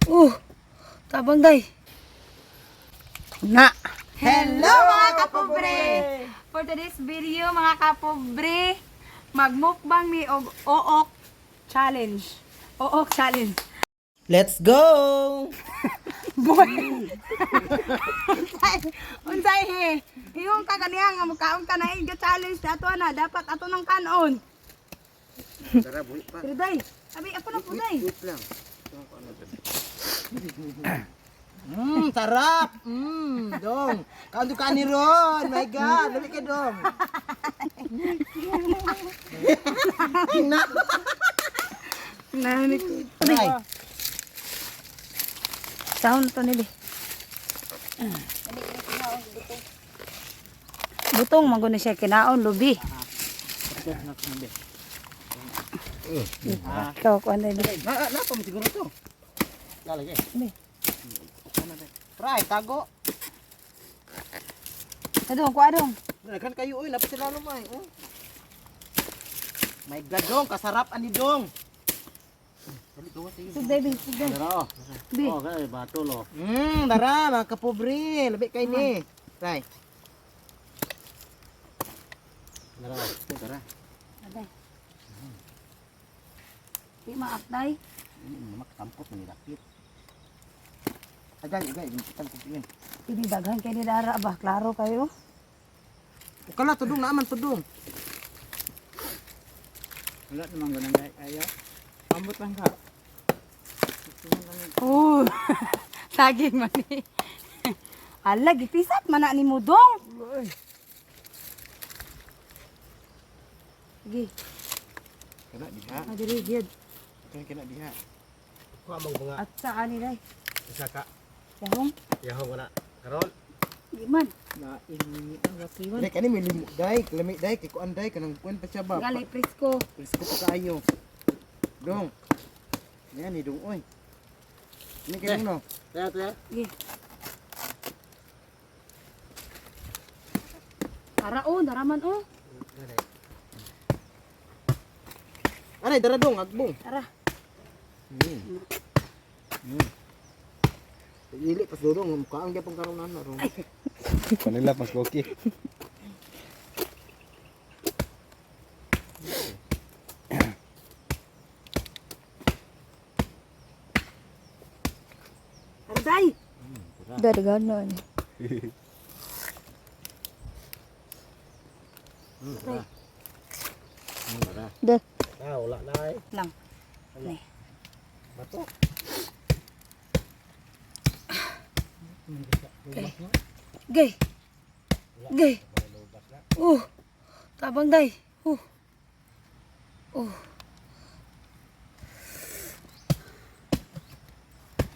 Tabang day. Na. Hello mga kapobre! For today's video mga kapobre, magmukbang mi og ook challenge. Ook challenge. Let's go! Boy. Unsay he? Iyong ka ganiya nga mukaon ka na eh, challenge na ato na dapat ato nang kanon. Tara, buhi pa. Pero day, abi ako na po day. Wait lang. Sarap! Dong. Kaon ka ni Ron. My God, dali ka dong. Na. Nani ko. Ay, Sound to nili. Butong man gud ni siya kinaon lubi. Ikaw ko ano ni. na na pa mo siguro to. Lalagay. Ni. Try, tago. Adong ko adong. Daghan kayo oy, napit sila lumay. Oh. My God, dong, kasarap ani dong. Dali gawa sa iyo. Sugday bi, sugday. Dara. Bi. Okay, batol oh. Dara, mga kapobre, labi kay ni. Try. Dara, tara. Aday. Di maakday. Makatampot na nilapit. Agay, agay, kita ko tingin. Ini daghan kay ni dara ba, klaro kayo. Ukala tudong naaman tudong. Wala namang ganang ayaw. Ambot lang ka. Oh. Saging man ni. Ala gipisat man na ni mudong. Sige, Kana diha. adiri gid. Kana kana diha. Kuha mong bunga. At sa ani day. Isa ka. Yahong. Yahong wala. Karon. Di man. Na ini ang rasiwan. Dai kani may limo dai, lami dai kay kuan dai kanang kuan pa siya ba. Gali presko. Presko pa kaayo. Dong. Yan ni dong oy. Ni kay dong no. Tara, tara. Sige. Tara oh, daraman oh. Anay dara dong agbong. Tara. Dili pas dodong mukaang gyapon karon na ron. Kanila mas okay. Tara day. Dari ganon. Da. Ah, wala na ay. Lang. Ni. Bato. Gay. Gay. Oh. Tabang day. Oh. Oh.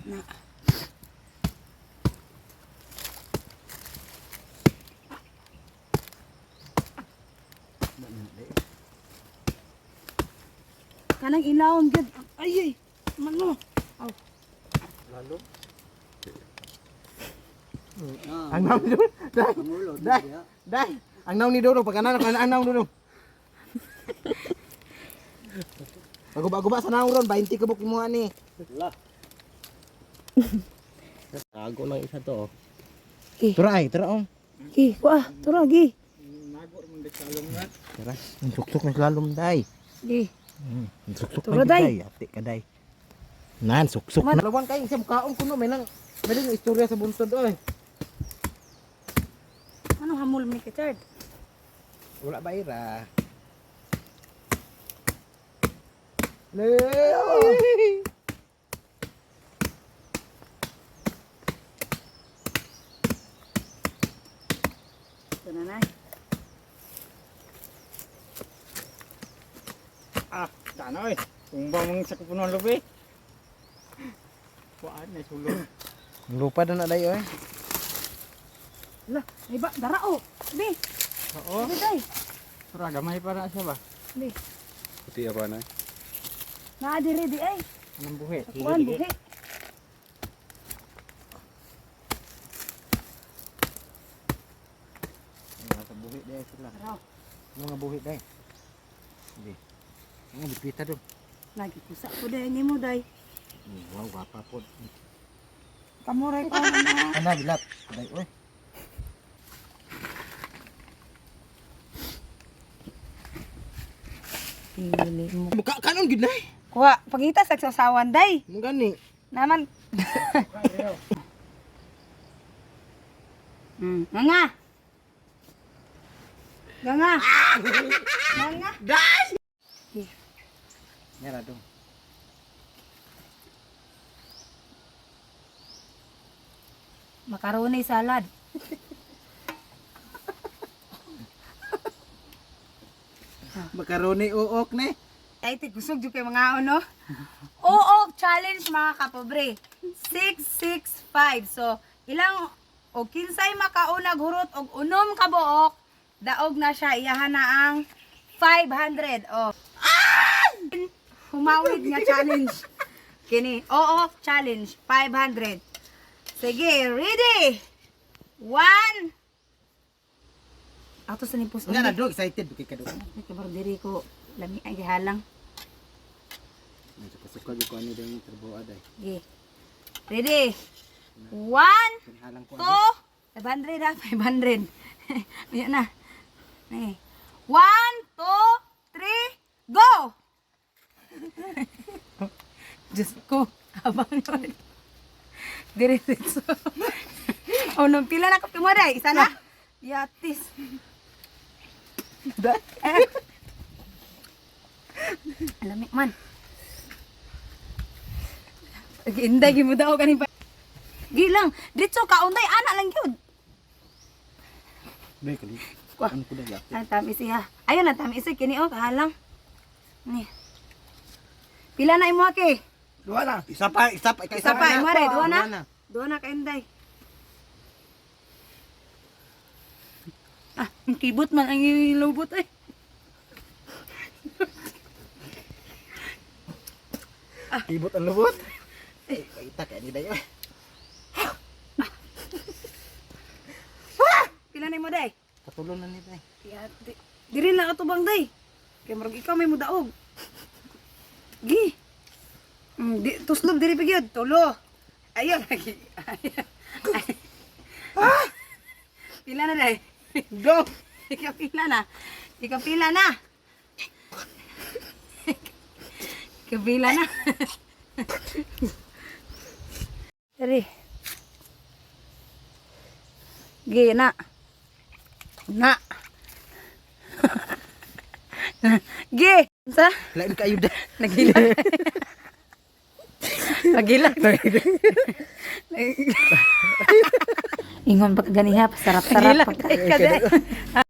Na. Kanang ilawom gyud. Ay ay. Mano. Aw. Lalo. Ang naw ni Dodong. Dai. Dai. Dai. Ang naw ni Dodong pag anak ang naw Dodong. Paguba-guba sa naw ron, 20 kabuk imo ani. Wala. Tago lang isa to. oh. Gi. Tura ay, tura ong. Gi, kuha. Tura gi. Tara. Ang suksok na slalom dai. Gi. Ang suksok Tura, na day. day. Ate ka day. Nan suksok na. Lawan kay sa mukaon kuno may nang may nang istorya sa buntod oy. Ano hamul mi Richard? Wala ba ira? Leo. Ito na na. Ah, tana oy. Tumba mong sa kupunan lubi. Kuan na sulod. Lupa na na day oy. Lah, may ba dara oh. Bi. Oo. Bi day. Tara gamay para siya ba? Bi. Puti apa na? Naa diri di ay. Anong buhi? Kuan buhi. Nasa buhi day sila. Dara. Mga buhi day. Hindi. Mga bitbita dong. Lagi kusa ko day nimo day. Wow, gwapa po. Kamuray ko na. Ana, bilat. Day, oy. Pili mo. Muka kanon gid nay. Kuha, pangita sa sasawan day. Mo gani. Naman. Nga nga. Nga nga. Nga nga. Nyara dong. Macaroni salad. Macaroni uok ne. Ay, tigusog jud kay mga ano. Oo, challenge mga kapobre. 665. So, ilang o kinsay makaunag hurot og unom ka buok, daog na siya iyahan na ang 500. Oh. Humawid nga challenge. Kini, oo, challenge 500. Sige, ready? One. Ato sa nipos. Nga na dong, excited kay ka dong. Ay, kabar diri ko lami ay gihalang. Suka gyud ko ani dong trabaho aday. Sige. Ready? One, Halang ko. two, 500 ha, 500. Ayan na. Eh. One, two, three, go! Diyos ko, habang naman. Diretso. Oh, nung pila na kape mo day? Isa na? Yatis. Alamik man. Inday, gimo daw kanin pa. Gilang, diretso ka unday ana lang gyud. Day kali. Kuha. Ano ko day? Ang tamis siya. Ayun ang tamis kini oh kahalang. Ni. Pila na imo ake? Duha na. Isa pa, isa pa, Isa pa imo re, duha na. Duha na. Duha na ka inday. Ah, ang kibot man ang ilubot ay. Ibot ang lubot. Eh, kita kay ni day. oy. Pila na imo day? Katulo na ni day. Ya, diri lang atubang day. Kay murag ikaw may mudaog. Gi. Di, tuslob diri pa gyud, tulo. Ayun lagi. Ah! Pila na day. Go. Ikaw pila na. Ikaw pila na. Ikaw pila na. Dali. Gi na. Na. Gi. Sa? Lain kayo day. Nagilak. Nagilak. Ingon pa ganiha, pasarap-sarap. Nagilak.